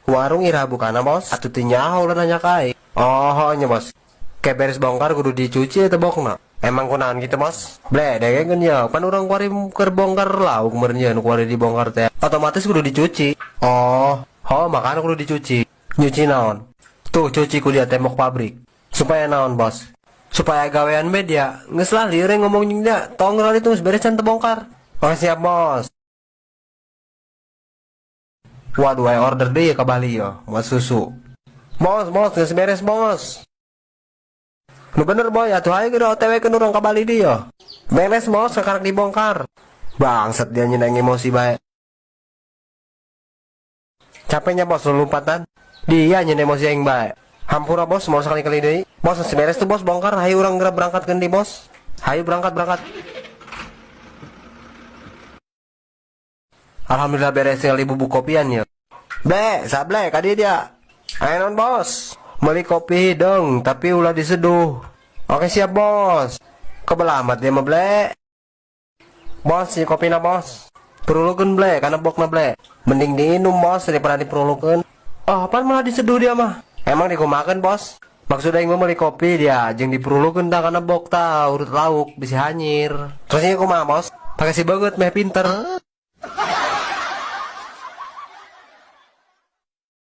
Warung iraha bukana, bos? Atuh teu nyaho ulah nanya ka aing. Oh, nya bos. Kayak beres bongkar kudu dicuci eta bokna. Emang kunaon gitu, bos? Ble, dengekeun ya, pan urang kuari keur bongkar lauk meureun nya nu kuari dibongkar teh. Otomatis kudu dicuci. Oh, oh makana kudu dicuci. Nyuci naon? Tuh cuci ku dia tembok pabrik. Supaya naon, bos? Supaya gawean be dia. Geus lah lieur ngomong jeung dia. Tong geura itu geus beres can tebongkar. Oke siap, bos. Waduh, ayo order deh ya ke Bali yo, buat susu. Bos, bos, geus beres, bos. Nu bener boy, atuh ayo geura OTW ke urang ka Bali deui yo. Beres bos, sekarang dibongkar. Bangsat dia nyeneng emosi bae. Capeknya bos lompatan. Dia nyen emosi aing bae. Hampura bos, mau sekali-kali deui. Bos, geus beres tuh bos, bongkar. Hayu urang geura berangkat deui bos. Hayu berangkat, berangkat. Alhamdulillah beres tinggal dibubuk kopian ya. Ble, sable kadi dia. Ayo non bos. Beli kopi dong, tapi ulah diseduh. Oke siap bos. Kebelah amat dia mah ble. Bos, si kopi na bos. Perulukeun ble, karena bokna ble. Mending diinum bos daripada diperulukeun. Oh, apaan malah diseduh dia mah? Emang dikumakeun bos? Maksud aing mah beli kopi dia, jeung diperulukeun tah karena bok tah urut lauk bisi hanyir. Terus ini kumaha bos? Pakai si banget meh pinter.